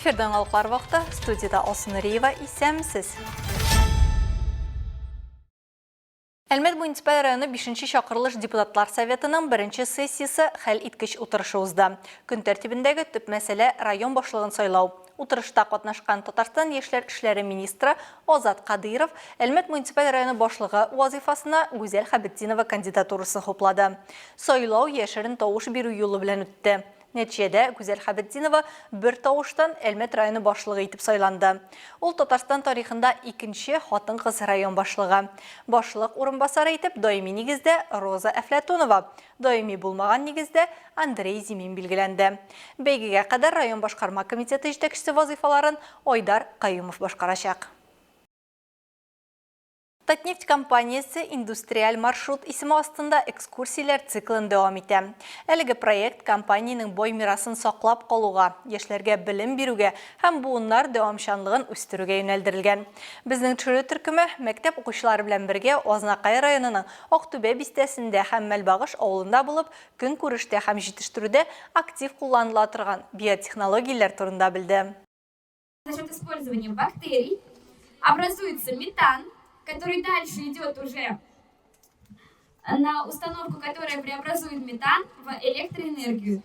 Эфирда яңалыклар вакыты. Студиядә Алсу Нуриева. Исәнмесез. Әлмәт муниципаль районы 5 чакырылыш депутатлар советының беренче сессиясе хәл иткеч утырышы узды. Көн тәртибендәге төп мәсьәлә район башлыгын сайлау. Утырышта катнашкан Татарстан яшьләр эшләре министры Азат Кадыйров Әлмәт муниципаль районы башлыгы вазыйфасына Гүзәл Хәбетдинова кандидатурасын хуплады. Сайлау яшерен тавыш бирү юлы белән үтте. Нәтиҗәдә, Гүзәл Хәбетдинова бертавыштан Әлмәт районы башлыгы итеп сайланды. Ул Татарстан тарихында икенче хатын-кыз район башлыгы. Башлык урынбасары итеп даими нигездә Роза Әфләтунова, даими булмаган нигездә Андрей Зимин билгеләнде. Бәйгегә кадәр район башкарма комитеты җитәкчесе вазыйфаларын Айдар Каюмов башкарачак. Татнефть компаниясе Индустриаль маршрут исеме астында экскурсияләр циклын дәвам итә. Әлеге проект компаниянең бай мирасын саклап калуга, яшьләргә белем бирүгә һәм буыннар дәвамчанлыгын үстерүгә юнәлдерелгән. Безнең төшерү төркеме мәктәп укучылары белән бергә Азнакай районының Актүбә бистәсендә һәм Мәлбагыш авылында булып, көнкүрештә һәм җитештерүдә актив кулланыла торган биотехнологияләр турында белде. За счет использования бактерий образуется метан, который дальше идет уже на установку, которая преобразует метан в электроэнергию.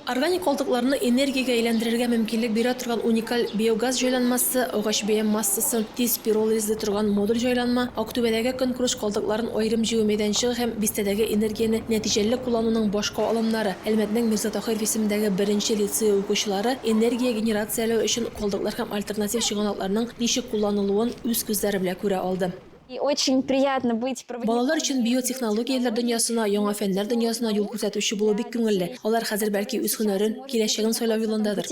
Органик калдыкларны энергиягә әйләндерергә мөмкинлек бирә торган уникаль биогаз җайланмасы, агач биомассасын тиз пиролизлый торган модуль җайланма, Актүбәдәге көнкүреш калдыкларын аерым җыю мәйданчыгы һәм бистәдәге энергияне нәтиҗәле куллануның башка алымнары, Әлмәтнең Мирза Таһиров исемендәге беренче лицее укучылары энергия генерацияләү өчен калдыклар һәм альтернатив чыганакларның ничек кулланылуын үз күзләре белән күрә алды. Балалар өчен биотехнологияләр дөньясына, яңа фәннәр дөньясына юл күрсәтүче булу бик күңелле. Алар хәзер, бәлки, үз һөнәрен, киләчәген сайлау юлындадыр.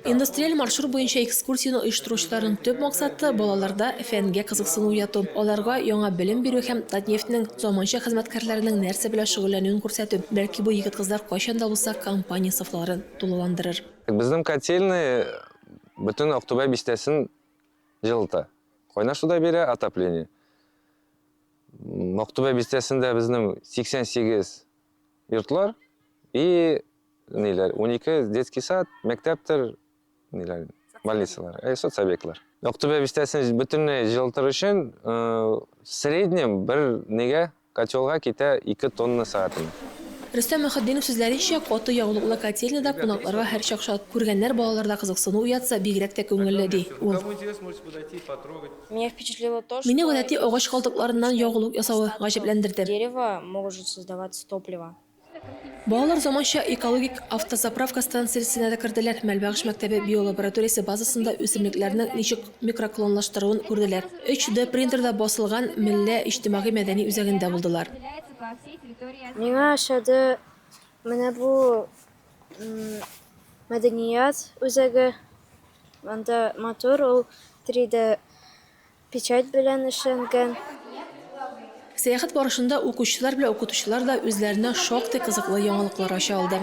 Индустриаль маршрут буенча экскурсияне оештыручыларның төп максаты, балаларда фәнгә кызыксыну уяту, аларга яңа белем бирү һәм Татнефтьнең заманча хезмәткәрләренең нәрсә белән шөгыльләнүен күрсәтү. Бәлки бу егет-кызлар кайчан да булса компания сафларын тулыландырыр. Безнең котельный бөтен Актүбә бистәсен җылыта. Кайнар су да бирә, отопление. Актүбә бистәсендә безнең 88 йортлар и ниләр, 12 детский сад, мәктәптер, ниләр, больницалар, э, соцобъектлар. Актүбә бистәсен бөтенләй җылытыр өчен, э, в среднем бер нигә котелга китә 2 тонна сәгатенә. Рөстәм Мөхетдинов сүзләренчә, каты ягулыклы котельныйда кунакларга һәрчак шат. Күргәннәр балаларда кызыксыну уятса, бигрәк тә күңелле, ди ул. Мине гадәти агач калдыкларыннан ягулык ясавы гаҗәпләндерде. Балалар заманча экологик автозаправка станциясенә дә керделәр, Мәлбагыш мәктәбе биолабораториясе базасында үсемлекләрнең ничек микроклонлаштыруын күрделәр, 3D принтерда басылган Меллә иҗтимагый-мәдәни үзәгендә булдылар. Миңа ошады менә бу мәдәният үзәге. Анда матур ул 3D Печать белән эшләнгән. Сәяхәт барышында укучылар белән укытучылар да үзләренә шактый кызыклы яңалыклар ача алды.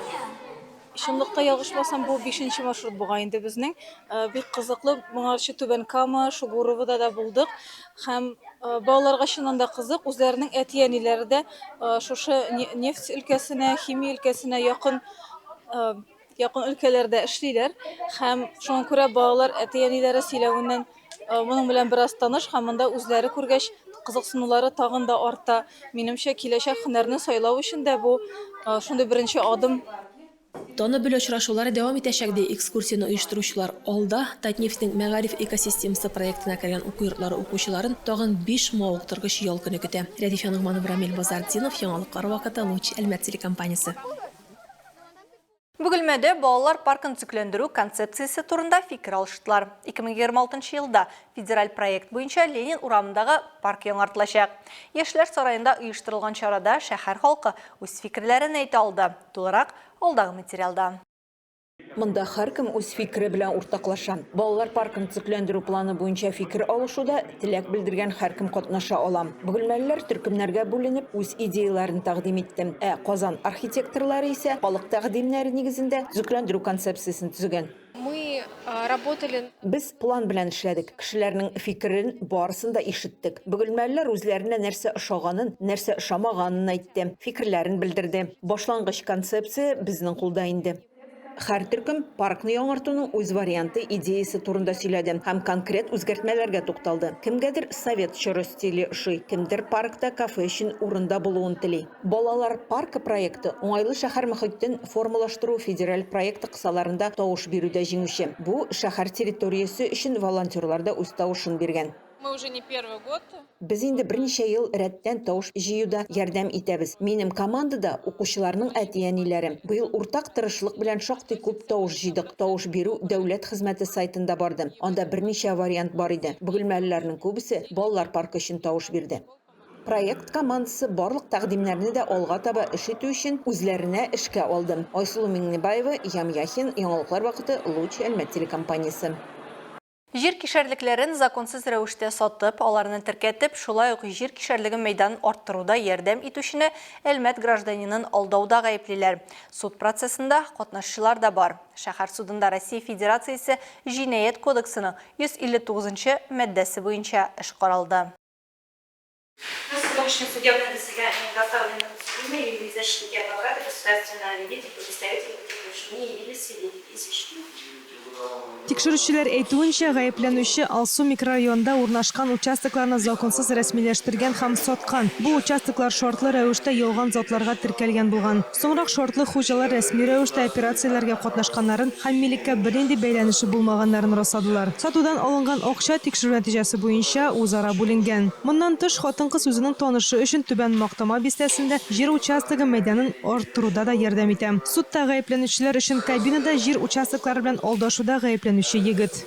Чынлыкта, ялгышмасам, бу бишенче маршрут бугай инде безнең. Бик кызыклы. Моңарчы Түбән Кама, Шугуровода да булдык. Һәм балаларга чыннан да кызык. Үзләренең әти-әниләре дә шушы нефть өлкәсенә, химия өлкәсенә якын якын өлкәләрдә эшлиләр. Һәм шуңа күрә балалар әти-әниләре сөйләвеннән Моның белән бераз таныш һәм монда үзләре күргәч, кызыксынулары тагын да арта. Минемчә, киләчәк һөнәрне сайлау өчен дә бу шундый беренче адым. Танып белү очрашулары дәвам итәчәк, ди экскурсияне оештыручылар. Алда Татнефтьнең Мәгариф экосистемасы проектына кергән уку йортлары укучыларын тагын биш мавыктыргыч ял көне көтә. Рәдиф Янугманов, Рамил Базартдинов, Яңалыклар вакыты, Луч, Әлмәт телекомпаниясе. Бөгелмәдә балалар паркын төзекләндерү концепциясе турында фикер алыштылар. 2026 елда федераль проект буенча Ленин урамындагы парк яңартылачак. Яшьләр сараенда оештырылган чарада шәһәр халкы үз фикерләрен әйтә алды. Тулырак, алдагы материалда. Монда һәркем үз фикере белән уртаклаша. Балалар паркын төзекләндерү планы буенча фикер алышуда теләк белдергән һәркем катнаша ала. Бөгелмәлеләр төркемнәргә бүленеп, үз идеяләрен тәкъдим итте. Ә Казан архитекторлары исә халык тәкъдимнәре нигезендә төзекләндерү концепциясен төзегән. Мы работали. Без план белән эшләдек. Кешеләрнең фикерен барысын да ишеттек. Бөгелмәлеләр үзләренә нәрсә ошаганын, нәрсә ошамаганын әйтте, фикерләрен белдерде. Башлангыч концепция безнең кулда инде. Һәр төркем паркны яңартуның үз варианты, идеясе турында сөйләде һәм конкрет үзгәртмәләргә тукталды. Кемгәдер совет чоры стиле ошый, кемдер паркта кафе өчен урын да булуын тели. Балалар паркы проекты Уңайлы шәһәр мохитен формалаштыру федераль проекты кысаларында тавыш бирүдә җиңүче. Бу шәһәр территориясе өчен волонтерлар да үз тавышын биргән. Мы уже не первый год. Без инде берничә ел рәттән тавыш җыюда ярдәм итәбез. Минем командада, укучыларның әти-әниләре. Быел уртак тырышлык белән шактый күп тавыш җыйдык. Тавыш бирү Дәүләт хезмәте сайтында барды. Анда берничә вариант бар иде. Бөгелмәлеләрнең күбесе балалар паркы өчен тавыш бирде. Проект командасы барлык тәкъдимнәрне дә алга таба эш итү өчен үзләренә эшкә алды. Айсылу Миңнебаева, Ям Яхин, Яңалыклар вакыты, Луч, Әлмәт телекомпаниясе. Җир кишәрлекләрен законсыз рәвештә сатып, аларны теркәтеп, шулай ук җир кишәрлеге мәйданын арттыруда ярдәм итүчене Әлмәт гражданинын алдауда гаеплиләр. Суд процессында катнашчылар да бар. Шәһәр судында Россия Федерациясе Җинаять кодексының 159 нчы маддәсе буенча эш каралды. На сегодняшнем судебном заседании доставлены подсудимые явились защитники адвокаты, государственные обвинитель, представители потерпевших, не явились свидетели, извещены. Тикшерүчеләр әйтүенчә, гаепләнүче Алсу микрорайонында урнашкан участокларны законсыз рәсмиләштергән һәм саткан. Бу участоклар шартлы рәвештә ялган затларга теркәлгән булган. Соңрак шартлы хуҗалар рәсми рәвештә операцияләргә катнашканнарын һәм милеккә бернинди бәйләнеше булмаганнарын расладылар. Сатудан алынган акча, тикшерү нәтиҗәсе буенча, үзара бүленгән. Моннан тыш, хатын-кыз үзенең танышы өчен Түбән Мактама бистәсендә җир участогы мәйданын арттыруда да ярдәм итә. Судта гаепләнүчеләр өчен кабинада җир участоклары белән алдашуда гаепләнүче егет.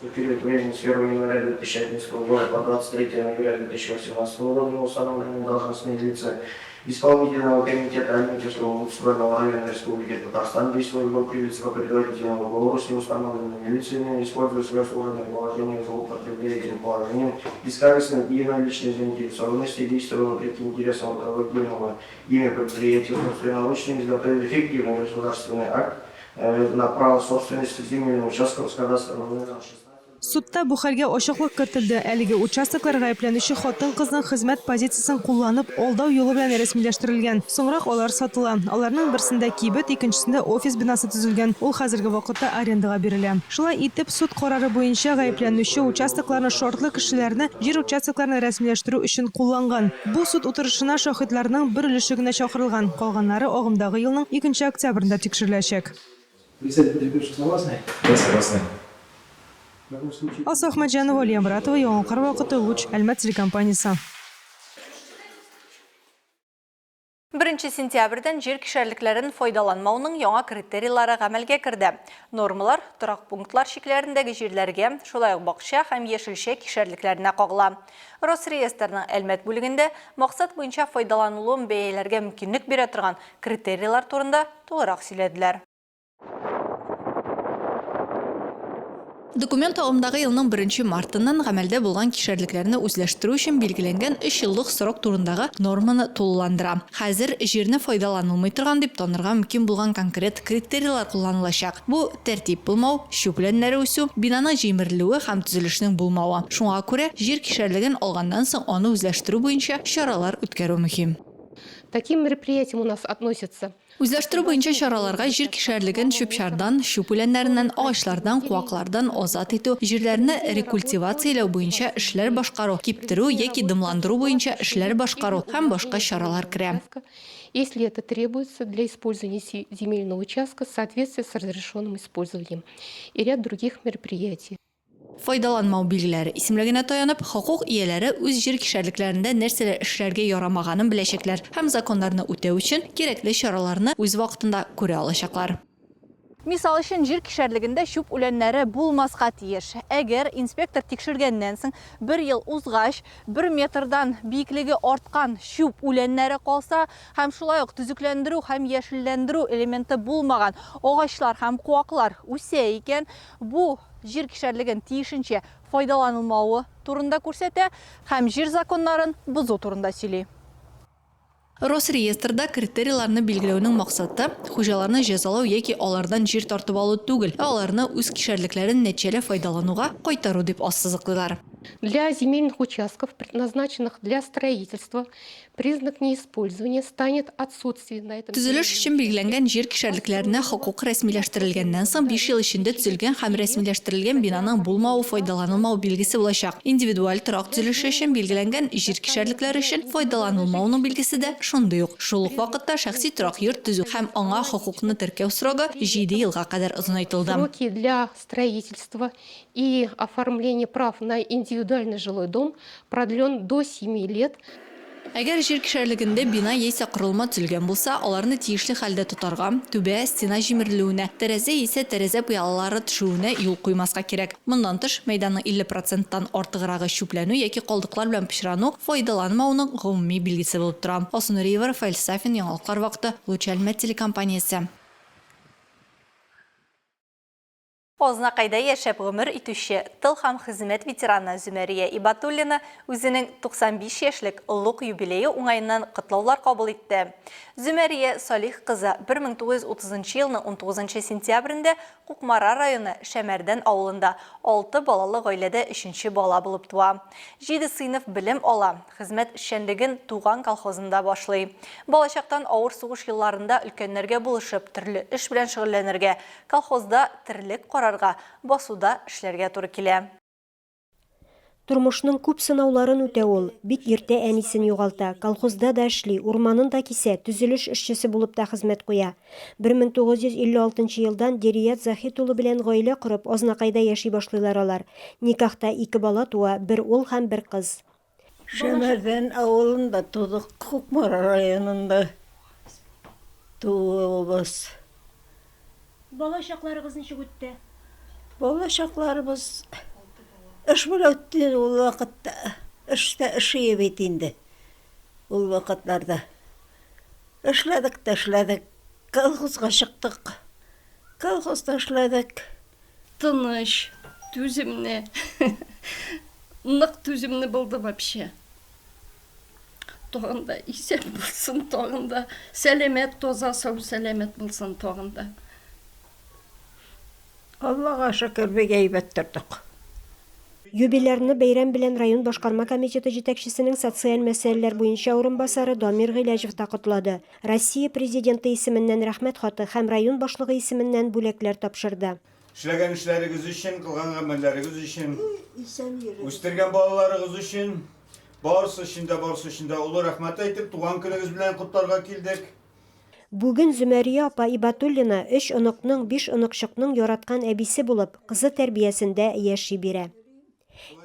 В период времени с 1 января 2011 года по 23 ноября 2018 года установлены должностные лица Исполнительного комитета Альметьевского муниципального района Республики Татарстан действуя в группе лиц по предварительному уговору с неустановленными лицами, используя свое служебное положение, злоупотребляя этим положением, бескорыстно и на личной заинтересованности, действуя вопреки интересам руководимого ими предприятия, собственноручно изготовили фиктивный государственный акт на право собственности земельным участком с кадастровым номером 16. Судта бу хәлгә ачыклык кертелде. Әлеге участоклар гаепләнүче хатын-кызның хезмәт позициясен кулланып, алдау юлы белән рәсмиләштерелгән. Соңрак алар сатыла. Аларның берсендә кибет, икенчесендә офис бинасы төзелгән, ул хәзерге вакытта арендага бирелә. Шулай итеп, суд карары буенча, гаепләнүче участокларны шартлы кешеләрне җир участокларын рәсмиләштерү өчен кулланган. Бу суд утырышына шаһитларның бер өлеше генә чакырылган, калганнары агымдагы елның икенче октябрендә тикшереләчәк. Представитель потерпевших согласны? Да, согласны. Алсу Әхмәтҗанова, Алия Мратова, Яңалыклар вакыты, Луч, Әлмәт телекомпаниясе. Беренче сентябрьдән җир кишәрлекләрен файдаланмауның яңа критерийлары гамәлгә керде. Нормалар торак пунктлар чикләрендәге җирләргә, шулай ук бакча һәм яшелчә кишәрлекләренә кагыла. Росреестрның Әлмәт бүлегендә максат буенча файдаланылуын бәяләргә мөмкинлек бирә торган критерийлар турында тулырак сөйләделәр. Документ агымдагы елның беренче мартыннан гамәлдә булган кишәрлекләрне үзләштерү өчен билгеләнгән өч еллык срок турындагы норманы тулыландыра. Хәзер җирне файдаланылмый торган дип танырга мөмкин булган конкрет критерийлар кулланылачак. Бу, тәртип булмау, чүп үләннәре үсү, бинаның җимерелүе һәм төзелешнең булмавы. Шуңа күрә җир кишәрлеген алганнан соң аны үзләштерү буенча чаралар үткәрү мөһим. К таким мероприятиям у нас относятся Үзләштерү буенча чараларга җир кишәрлеген чүп-чардан, чүп үләннәреннән, агачлардан, куаклардан азат итү, җирләрне рекультивацияләү буенча эшләр башкару, киптерү яки дымландыру буенча эшләр башкару һәм башка чаралар керә. Если это требуется для использования земельного участка в соответствии с разрешенным использованием и ряд других мероприятий. Файдаланмау билгеләре исемлегенә таянып, хокук ияләре үз җир кишәрлекләрендә нәрсәләр эшләргә ярамаганын беләчәкләр һәм законнарны үтәү өчен кирәкле чараларны үз вакытында күрә алачаклар. Мисал өчен, җир кишәрлегендә чүп үләннәре булмаска тиеш. Әгәр инспектор тикшергәннән соң бер ел узгач, бер метрдан биеклеге арткан чүп үләннәре калса һәм шулай ук төзекләндерү һәм яшелләндерү элементы булмаган агачлар һәм куаклар үсә икән, бу җир кишәрлеген тиешенчә файдаланылмавы турында күрсәтә һәм җир законнарын бозу турында сөйли. Росреестрда критерийларны билгеләүнең максаты, хуҗаларны җәзалау яки алардан җир тартып алу түгел, ә аларны үз кишәрлекләрен нәтиҗәле файдалануга кайтару, дип ассызыклыйлар. Для земельных участков, предназначенных для строительства, признак неиспользования станет отсутствие на этом Төзелеш өчен билгеләнгән җир кишәрлекләренә хокук рәсмиләштерелгәннән соң биш ел эчендә төзелгән һәм рәсмиләштерелгән бинаның булмавы файдаланылмау билгесе булачак. Индивидуаль торак төзелеше өчен билгеләнгән җир кишәрлекләре өчен файдаланылмауның билгесе дә шундый ук. Шул ук вакытта шәхси торак йорт төзү һәм аңа хокукны теркәү срогы җиде елга кадәр озынайтылды. Сроки для строительства и оформления прав на индивидуальный жилой дом продлен до семи лет. Әгәр җир кишәрлегендә бина яисә корылма төзелгән булса, аларны тиешле хәлдә тотарга, түбә, стена җимерелүенә, тәрәзә яисә тәрәзә пыялалары төшүенә юл куймаска кирәк. Моннан тыш, мәйданның 50 проценттан артыграгы чүпләнү яки калдыклар белән пычрану файдаланмауның гомуми билгесе булып тора. Алсу Нуриева, Рафаэль Сафин, Яңалыклар вакыты, Луч Әлмәт телекомпаниясе. Азнакайда яшәп гомер итүче тыл һәм хезмәт ветераны Зөмәрия Ибатуллина үзенең 95 яшьлек олуг юбилее уңаеннан котлаулар кабул итте. Зөмәрия Салих кызы 1930 елның 19 сентябрендә Кукмара районы Шәмәрдән авылында алты балалы гаиләдә өченче бала булып туа. Җиде сыйныф белем ала, хезмәт эшчәнлеген туган колхозында башлый. Балачактан авыр сугыш елларында өлкәннәргә булышып, төрле эш белән шөгыльләнергә, колхозда терлек карарга, басуда эшләргә туры килә. Тормышның күп сынауларын үтә ул. Бик иртә әнисен югалта, колхозда да эшли, урманын да кисә, төзелеш эшчесе булып та хезмәт куя. 1956 нчы елдан Дерият Заһит улы белән гаилә корып, Азнакайда яши башлыйлар алар. Никахта ике бала туа, бер ул һәм бер кыз. Шәмәрдән авылында тудык, Кукмара районында тууыбыз. Бала чакларыгыз ничек үтте? Бала чакларыбыз эш белән үтте ул вакытта. Эш тә эш ие бит инде ул вакытларда. Эшләдек тә эшләдек. Колхозга чыктык. Колхозда эшләдек. Тыныч, түземле, нык түземле булды вообще. Тагын да исән булсын, тагын да сәламәт, таза, сау, сәламәт булсын тагын да. Аллага шөкер, бик әйбәт тордык. Юбилярны бәйрәм белән район башкарма комитеты җитәкчесенең социаль мәсьәләләр буенча урынбасары Дамир Гыйләҗев та котлады. Россия Президенты исеменнән Рәхмәт хаты һәм район башлыгы исеменнән бүләкләр тапшырды. Эшләгән эшләрегез өчен, кылган гамәлләрегез өчен, үстергән балаларыгыз өчен, барысы өчен дә, барысы өчен дә олы рәхмәт әйтеп, туган көнегез белән котларга килдек. Бүген Зөмәрия апа Ибатуллина өч оныкның, биш оныкчыкның яраткан әбисе булып, кызы тәрбиясендә яши бирә.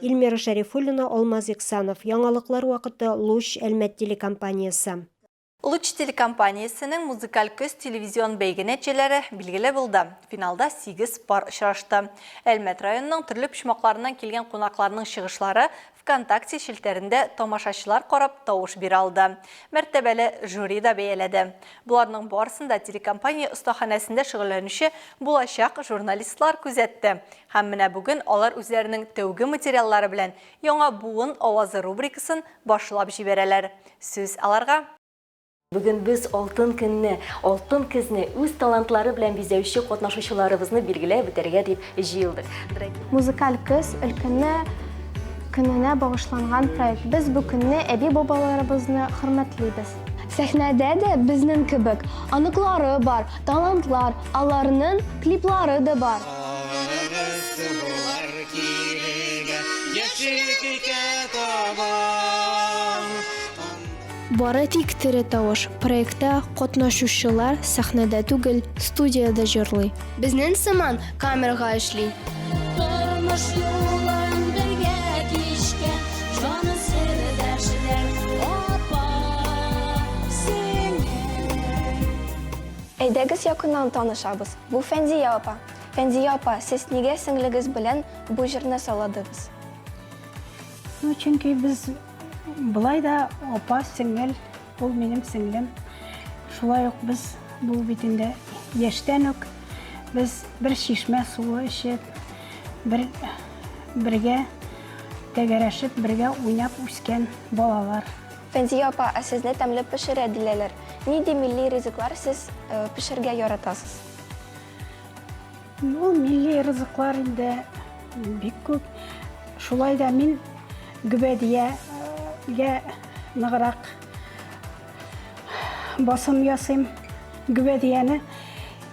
Эльмира Шәрифуллина, Алмаз Иксанов, Яңалыклар вакыты, Луч, Әлмәт телекомпаниясе. Луч телекомпаниясенең Музыкаль көз телевизион бәйге нәтиҗәләре билгеле булды. Финалда сигез пар очрашты. Әлмәт районының төрле почмакларыннан килгән кунакларның чыгышлары ВКонтакте челтәрендә тамашачылар карап тавыш бирә алды. Мәртәбәле жюри да бәяләде. Боларның барысын да телекомпания остаханәсендә шөгыльләнүче булачак журналистлар күзәтте. Һәм менә бүген алар үзләренең тәүге материаллары белән Яңа буын авазы рубрикасын башлап җибәрәләр. Сүз аларга. Бүген без алтын көнне, алтын көзне үз талантлары белән бизәүче катнашучыларыбызны билгеләп үтәргә дип җыелдык. Музыкаль көз, өлкәннәр көненә багышланган проект. Без бу көнне әби-бабаларыбызны хөрмәтлибез. Сәхнәдә дә безнең кебек оныклары бар, талантлар, аларның клиплары да бар. Бары тик тере тавыш. Проектта катнашучылар сәхнәдә түгел, студиядә җырлый. Безнең сыман камерага эшли. Тормыш юлын бергә кичкән җаны сердәшләр, апа, сеңел. Әйдәгез якыннан танышабыз. Бу Фәнзия апа. Фәнзия апа, сез нигә сеңлегез белән бу җырны сайладыгыз? Ну, чөнки без болай да апа, сеңел, ул минем сеңлем. Шулай ук без бу бит инде яшьтән үк без бер чишмә суы эчеп, бер бергә тәгәрәшеп, бергә уйнап үскән балалар. Фәнзия апа, ә сезне тәмле пешерә диләләр. Нинди милли ризыклар сез пешергә яратасыз? Ул милли ризыклар инде бик күп. Шулай да мин гөбәдиягә ныграк басым ясыйм. Гөбәдияне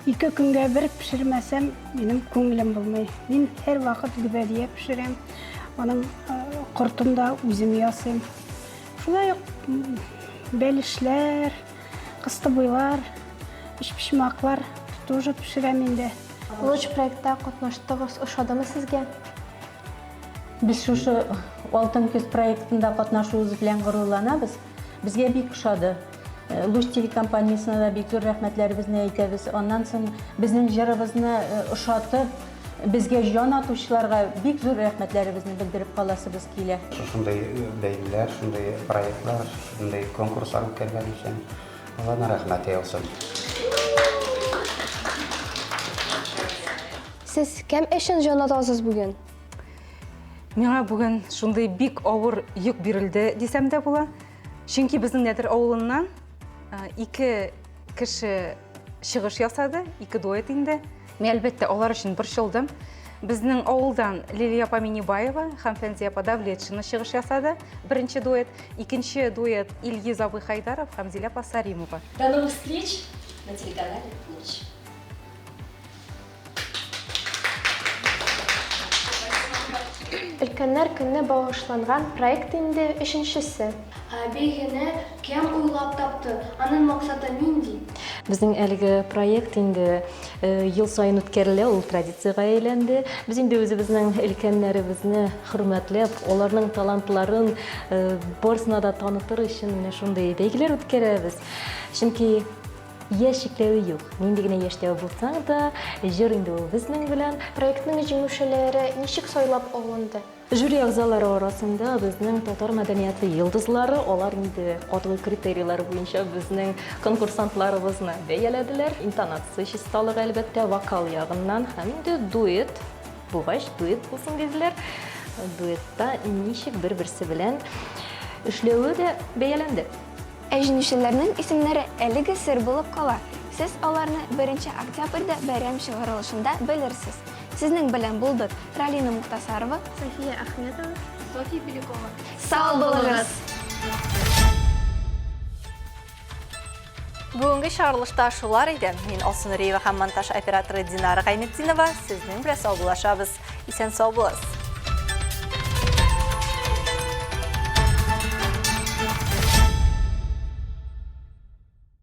ике көнгә бер пешермәсәм, минем күңелем булмый. Мин һәрвакыт гөбәдия пешерәм. Аның кортын да үзем ясыйм. Шулай ук бәлешләр, кыстыбыйлар, өчпочмаклар тоже пешерәм инде. Луч проектта катнаштыгыз, ошадымы сезгә? Без шушы Алтын көз проектында катнашуыбыз белән горурланабыз. Безгә бик ошады. Э, Луч телекомпаниясенә дә бик зур рәхмәтләребезне әйтәбез. Аннан соң безнең җырыбызны э, ошатып, безгә җан атучыларга бик зур рәхмәтләребезне белдереп каласыбыз килә. Шушындый э, бәйгеләр, шундый проектлар, шундый конкурслар үткәргән өчен Алланың рәхмәте яусын. Сез кем өчен җан атасыз бүген? Миңа бүген шундый бик авыр йөк бирелде дисәм дә була. Чөнки безнең Нәдер авылыннан ике кеше чыгыш ясады, ике дуэт инде. Мин, әлбәттә, алар өчен борчылдым. Безнең авылдан Лилия апа Минибаева һәм Фәнзия апа Давлетшина чыгыш ясады. Беренче дуэт. Икенче дуэт Илгиз абый Хайдаров һәм Зилә апа Саримова. До новых встреч на телеканале Луч. Өлкәннәр көнне багышланган проект инде өченчесе. Бәйгене кем уйлап тапты, аның максаты нинди? Безнең әлеге проект инде ел саен үткәрелә, ул традициягә әйләнде. Без инде үзебезнең өлкәннәребезне хөрмәтләп, аларның талантларын барысына да танытыр өчен менә шундый бәйгеләр үткәрәбез. Чөнки Яшь чикләве юк. Нинди генә яшьтә булсаң да, җыр инде ул безнең белән. Проектның җиңүчеләре ничек сайлап алынды? Жюри әгъзалары арасында безнең татар мәдәнияте йолдызлары, алар инде катгый критерийлар буенча безнең конкурсантларыбызны бәяләделәр. Интонация чисталыгы, әлбәттә, вокал ягыннан һәм инде дуэт булгач, дуэт булсын диделәр. Дуэтта ничек бер-берсе белән эшләве дә бәяләнде. Ә җиңүчеләрнең исемнәре әлеге сер булып кала. Сез аларны беренче октябрьдә бәйрәм чыгарылышында белерсез. Сезнең белән булдык Ралина Мухтасарова, София Ахметова, Софья Белякова. Сау булыгыз! Бүгенге чыгарылышта шулар иде. Мин Алсу Нуриева һәм монтаж операторы Динара Гайнетдинова сезнең белән саубуллашабыз. Исән сау булыгыз.